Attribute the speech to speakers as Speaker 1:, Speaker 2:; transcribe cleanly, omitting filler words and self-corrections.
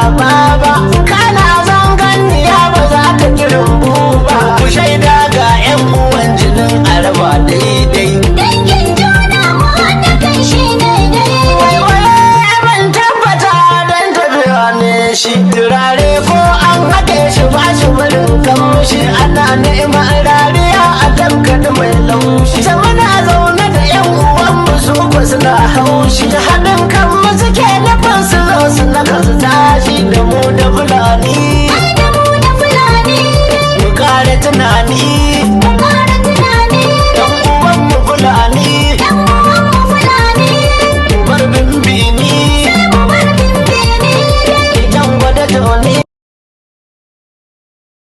Speaker 1: gaba ba. Kana zanganniya ba za ta kirin ba. Ku shaida ga 'yan uwan jinin araba daidai.
Speaker 2: Dangin juna mu haɗa kai shi ne daidai.
Speaker 1: Waiwaye ban tabbata don tafiya ne shi. Turare ko an haɗe shi ba shi barin kamshi. Ana neman rariya a tankaɗe mai laushi. Ta muna zaune da 'yan uwanmu, su ko suna haushi. Ta